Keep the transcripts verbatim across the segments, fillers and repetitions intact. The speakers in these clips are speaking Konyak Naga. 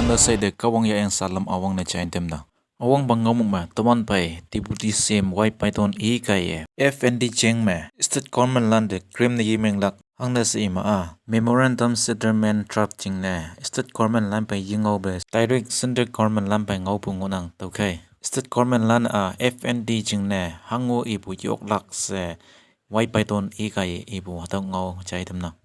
Nüsei de Kahwang yayang salam üwangne jai tamnang. Üwangpa ngaomük me toman phei Deputy C M Y Patton i kaiye F N D jing me state government lante krim ne yemenglak hangne she ima-a memorandum settlement draft jingne state government lan phei yengaope direct central government lan phei ngaopu ngohnang. Tüokhei state government lan-a F N D jingne hango ipu yoklak she Y Patton i kaiye ipu hatüo ngao jai tamnang.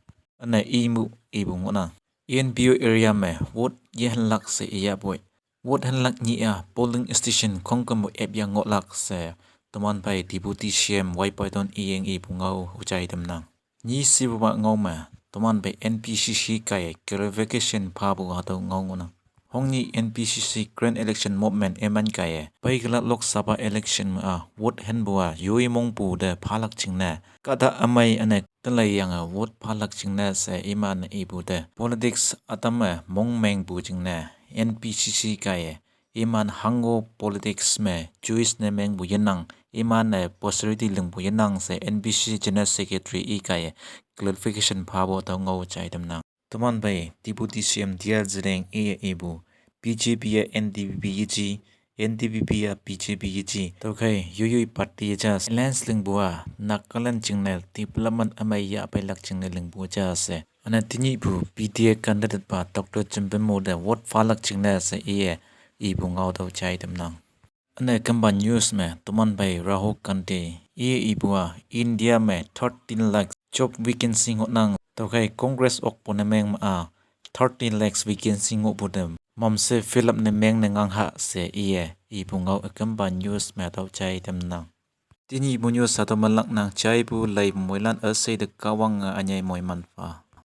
Üne imu ipu ngohnang. E N P O area me vote yehenlak she iyapoi, vote henlak nyih-a polling station khongkümpu epya ngohlak she toman phei Deputy C M Y Patton iyeng ipu ngao jai tamnang. Nyi shepupa ngao me toman phei N P C C kaiye clarification phapu hatüo ngao ngohnang. Hongnyih N P C C Grand Election Movement iman kaiye peikela Lok Sabha election me-a vote henpu-a yoi mongpu te phalak jingne kahta ümei üne tenleiyange vote phalak jingne she iman-e ipu te politics ütam me mongmengpu jingne N P C C kaiye iman hango politics me choice ne mengpu yenang, iman-e posterity lingpu yenang she N P C C General Secretary i kaiye clarification phapu tüo ngao jai tamnang. Toman phei Deputy C M D R Zeliang iye ipu, B J P-a N D P P yeji, N D P P-a B J P yeji, tüokhei yoiyoi party yeja alliance lingpu-a Nagaland jingne development ümei yahpeilak jingne lingpu ja she. Üne tenyihpu P D A candidate pa Doctor Chimpenmo te vote phalak jingne she iye ipu ngao tüo jai tamnang. Üne kümpa news me toman phei Rahul Gandhi iye ipu-a India me thirteen lakh job vacancy ngohnang, tüokhei Congress okpu ne meng me-a thirteen lakhs vacancy ngohpu te mamshe fill up ne mengne ngangha she iye ipu ngao ükümpa news me tüo jai tamnang. Tenyihpu news hatüo me laknang. Jaipu leipu moilan üshei te Kahwange ünyei moiman pha.